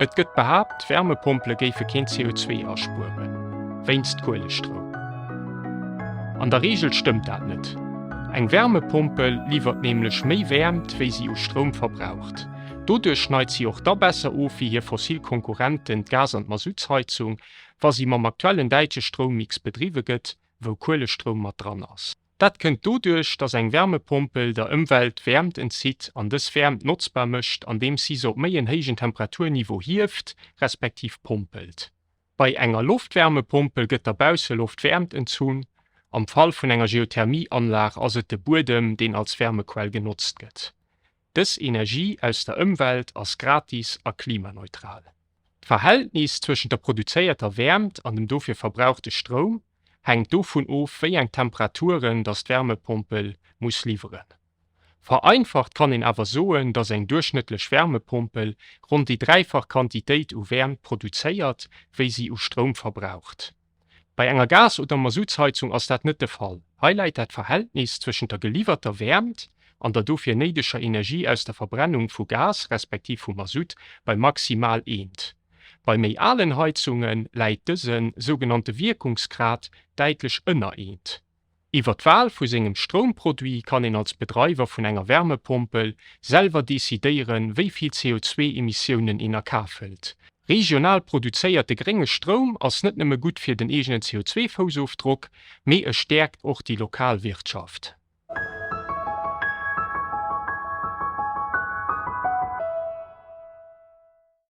Et gëtt behaapt, Wärmepompele géife keen CO2 aspueren, wéinst Kuelestroum. An der Reegel stëmmt dat net. Eng Wärmepompel liwwert nämlech méi Wäermt, wéi si u Stroum verbraucht. Doduerch schneit si och da besser of wéi hir fossil Konkurrenten, d'Gas an d'Masuttsheizung, wa si mam aktuellen däitsche Stroummix bedriwwe gëtt, wou Kuelestroum mat dran ass. Dat kënnt doduerch, dass eng Wärmepompel der Ëmwelt Wäermt entzitt an dës Wäermt notzbar mécht, andeems si se op méi en héijen Temperaturniveau hieft, respektiv pompelt. Bei enger Loftwärmepompel gëtt der Bausseloft Wäermt entzunn. Am Fall vun enger Geothermieanlag ass et de Buedem, deen als Wärmequell genotzt gëtt. Dës Energie aus der Ëmwelt ass gratis a klimaneutral. D'Verhältnis zwëschent der produzéierter Wäermt an dem dofir verbrauchte Stroum hänkt dovun of, wéi eng Temperaturen dass d'Wärmepompel muss liwweren. Vereinfacht kann een awer soen, dass eng duerchschnëttlech Wärmepompel ronn déi dräifach Quantitéit u Wäermt produzéiert, wéi si u Stroum verbraucht. Bei enger Gas oder Masuttsheizung ass dat net de Fall. Hei läit dat Verhältnis zwëschent der geliwwerter Wäermt an der dofir néideger Energie aus der Verbrennung vu Gas respektiv vu Masutt bei maximal eent. Bei méi alen Heizunge läit dëse sougenannte Wierkungsgrad däitlech ënner eent. Iwwer d'Wal vu sengem Stroumproduit kann een als Bedreiwer vun enger Wärmepompel selwer decidéieren, wéi vill CO2-Emissiounen een a Kaf hëlt. Regional produzéierte grénge Stroum ass net nëmme gutt fir den eegenen CO2-Foussofdrock, mee e stäerkt och déi lokal Wirtschaft.